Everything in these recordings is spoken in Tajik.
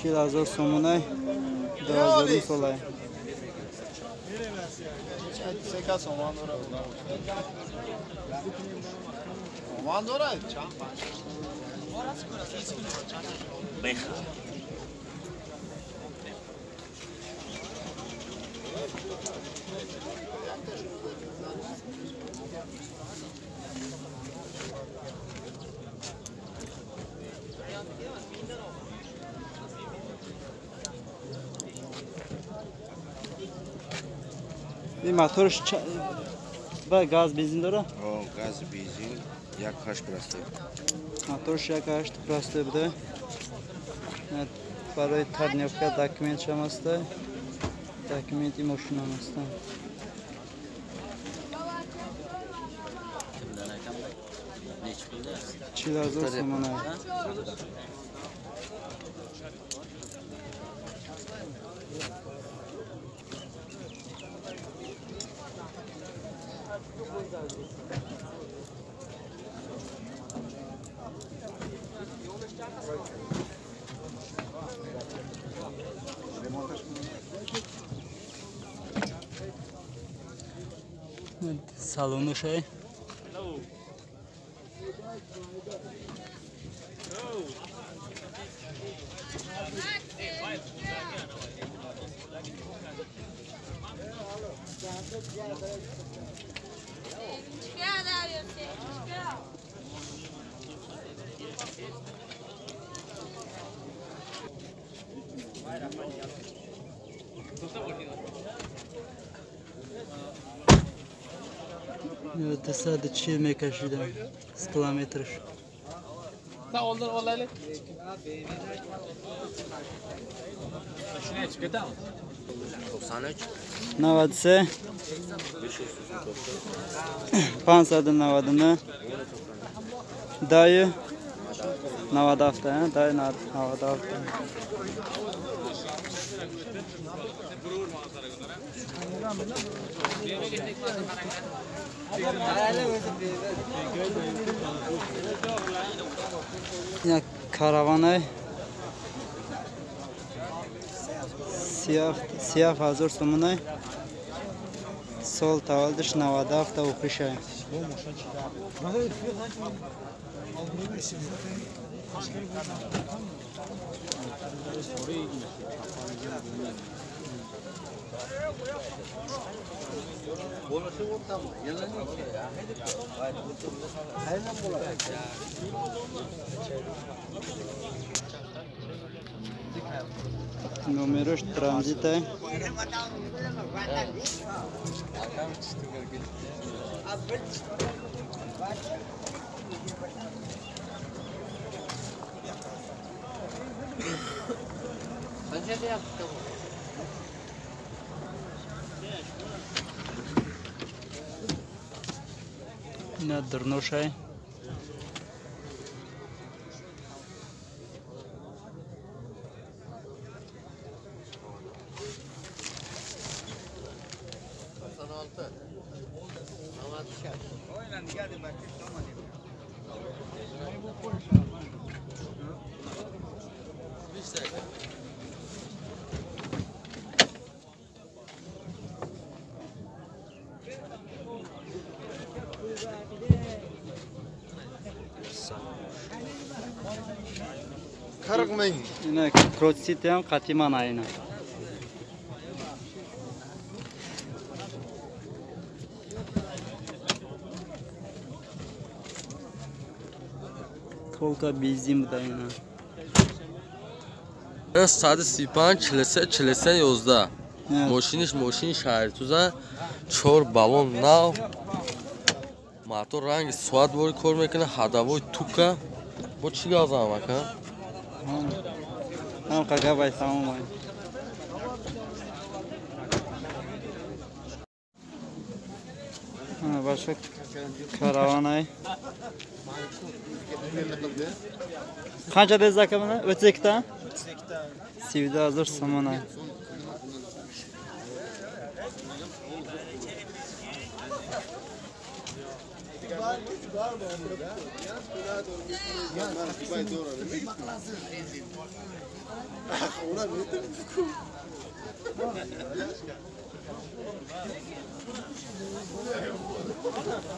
40 000 сомонай, 2000 солай. Ин моторш ба газ бензин дора? Газ бензин 1,8 простой. Моторш 1,8 простой буда. Барои тонировка документ шам аста. Документи мошинам аста. 40 000 сомона. Салонушай. 240 мекашидам с километрш. 93 599 даю 97 даю 97. Як караванай 37 000 сомонай, сол тавалдиш 97 охишай. Номерош транзитай. Ина дурношай. Ина кроситиам қатиман айна. Толка бензин буда ина. 135 43 43 11. Мошиниш мошини шаҳритуза, чор баллон нав, мотор ранги соат бори кор мекунад, ҳадавои тука. Бо чӣ гап занам, ака? Ҳам қагабай тамомай. Баша караванай. Қанча дез ака бuna? 32 та? 32 000 сомонай.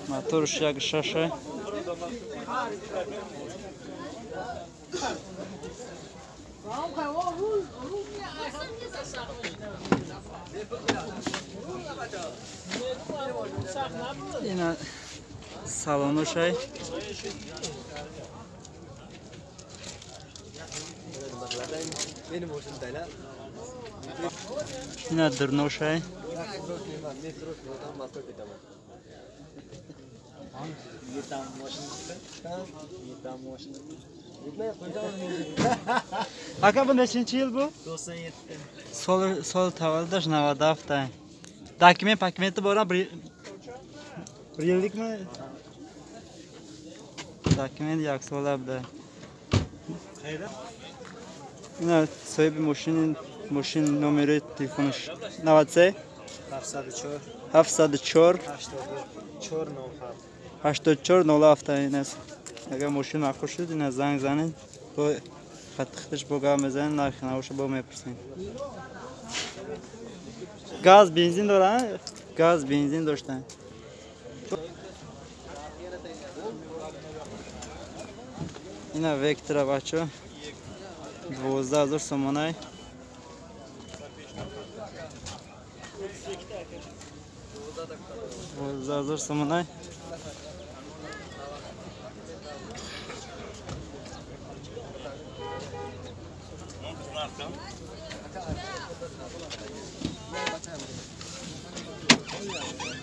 Моторш як шаша. Ина салонушай. Ина дурношай. Ака, bu nechinchi yil bu? 97. Сол tavalludish 97. Dokument paketi bor, bir yillikmi? Dokument як сола буда. Ина соҳиби мошин номери телефонаш 93 704 704 84 84 07 ин аст. Агар мошин маъқул шуд, ина занг занед, бо хаттихтиш бо гап мезанед, нархи навоша бо мепурсед. Газ, бензин дора? Газ, бензин доштан. Ина Вектора бачо 12000 сомонай. 12000 сомонай.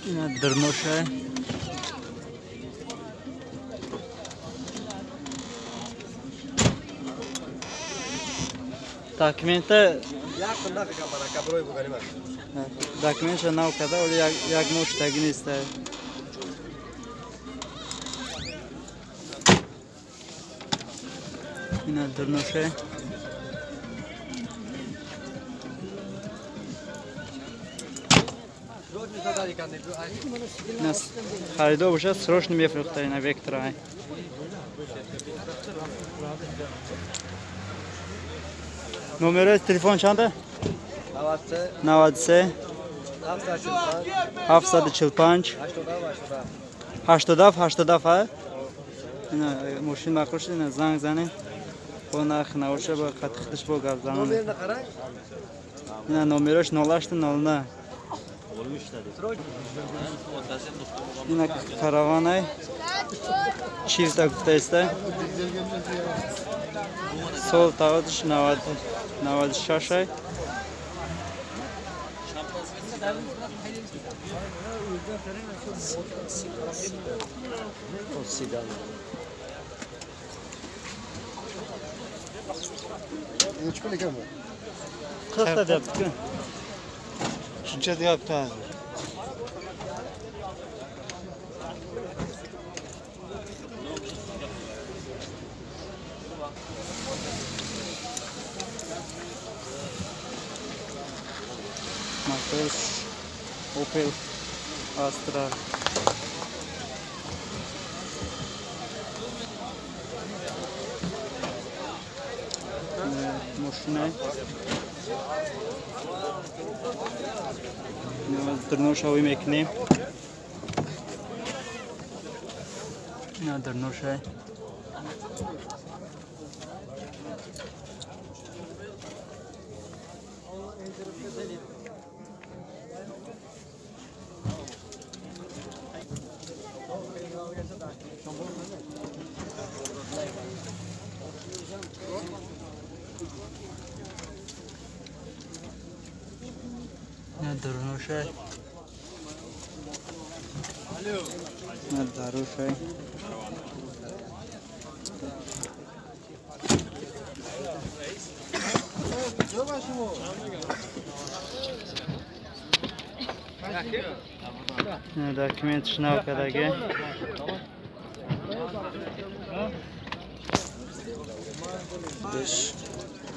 Ина дурноша. Документа документша нав карда, оли як моҳ шудаги нест. Ина дурноша. Харидор бошад, срочно мефурӯхта ина Вектора. Номери телефон чанда? 93 745 87 87. Ина мошин маъқул шуд, ина занг занед, бо нархи навоша бо хаттихтиш бо гап занед. Ина номерош 08 09. Ина караванай чифта гуфтаиста. Сол таваллудиш 96. Nechi pul ekan bu? 40 ta deyapti-ku. Shuncha deyapti hozir. Motor Opel Astra. Мошина. Дурношавӣ мекунем. Ина дурноша. Ина дурноша. Ина даруша. Ина документ нав кардаги.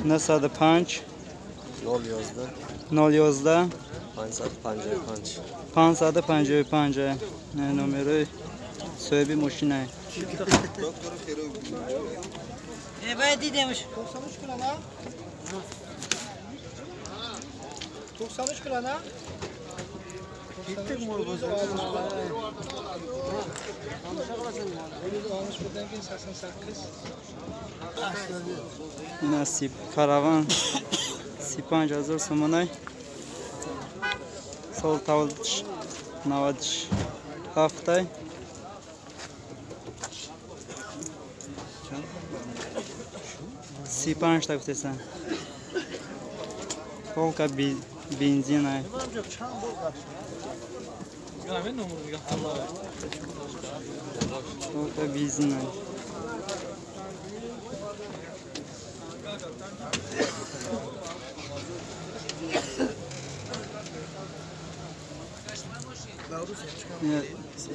905 011 011 555 555. Номерои Соҳиби мошинае. Бояд дидемш. 93 килона. Gittik mol bozor. Насиб караван 35 000 сомонай. Сол таваллудш 97-ай. 35 та гуфтесан. Полка бензинай. Полка бензинай.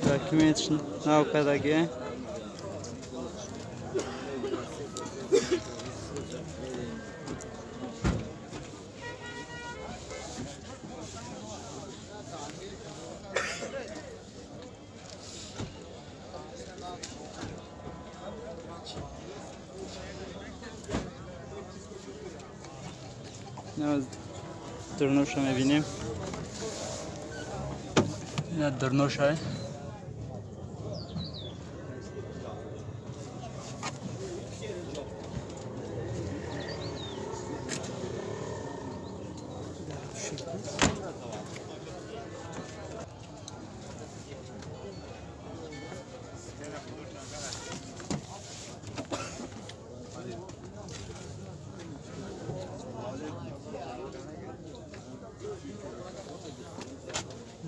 Документш нав кардаги. Дурноша мебинем. Ина дурноша.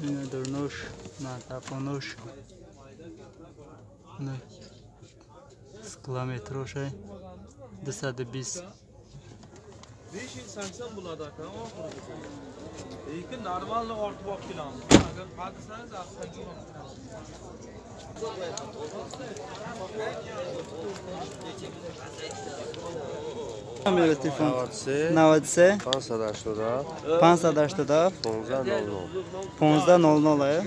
Ина дурнош, натапонош. На скламетрошай 220. 580 bo'ladi aka, oxirgi. Lekin normalni ortib olib kelamiz. Agar qadrsangiz, aqsangiz olib kelamiz. Номери телефон 93 587 587 15 00. 15 00 ая.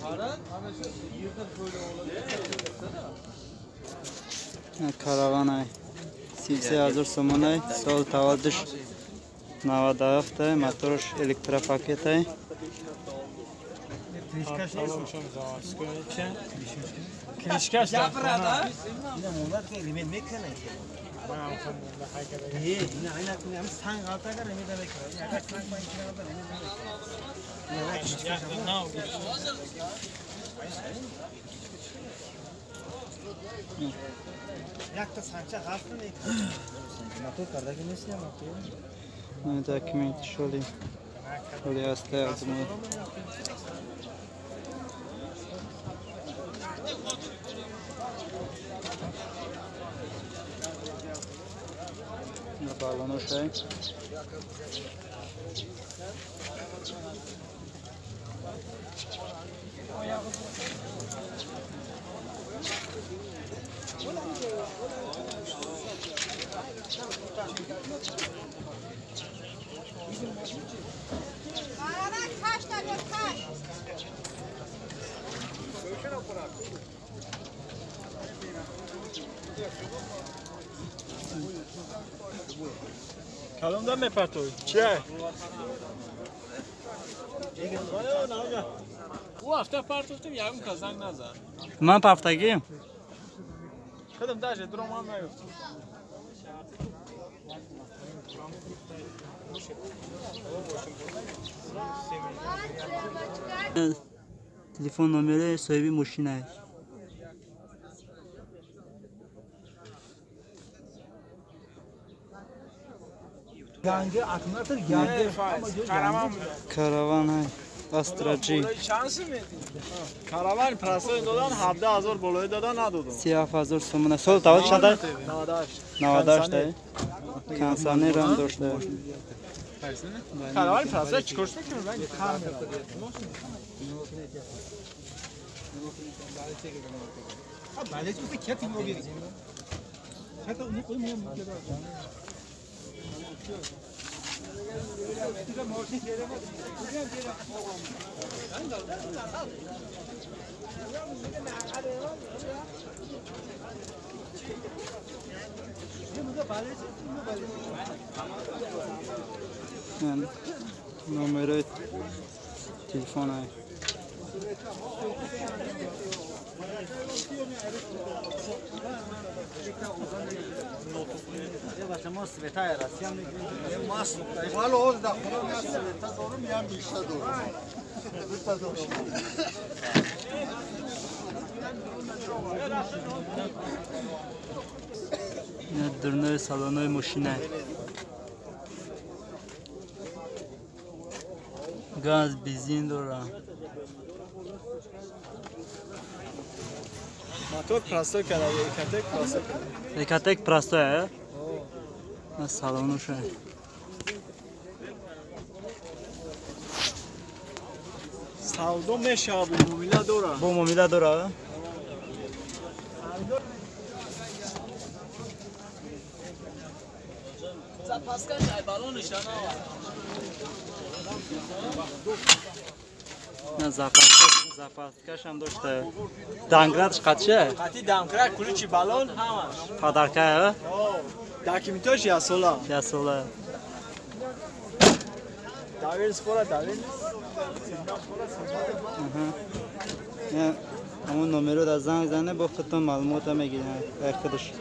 Qara, ana shu yerdan to'yla oladi. Караванай 33 000 сомонай. Сол таваллудш 97-ай, моторш электропакетай. Крышкаш gapiradi. Якта санча ғафт Мотор кардаги нест я мотор. Документ шоли шоли аслай азмо. Балоношай. Каломда мепартои. Чия? Ӯ ҳафта партофтем, ягон кас занг назад. Ман пафтагӣ? Худам даже дуромам нагуфтам. Телефон номери соҳиби мошинае. Yangi akkumulyator yangi. Караван Астра G. Караван простой додан 17 000 болои додан надодам. 37 000 сомона. Сол таваллуд чанда? 98. 98. Кондиционерам дошта. Караван простой чикор мекунем? Ман кар Бале, гуфта кия тимро бери. Номерои телефона. Дурнои салонои мошина. Газ, бензин дора. Мотор простой карда, Экотек простой карда. Экотек простой, а? На салонуша. Савдо мешава, бо муомила дора. Бо муомила дора? На запаскашам дошта. Данградш қатше? Қати дамкрат, ключи баллон ҳамаш. Подарка, а? Документош ясола. Ясола. Давер спора, давер. Аҳа. Ҳамон номеро да занг зане, бо худтон маълумота мегиред. Дар худаш.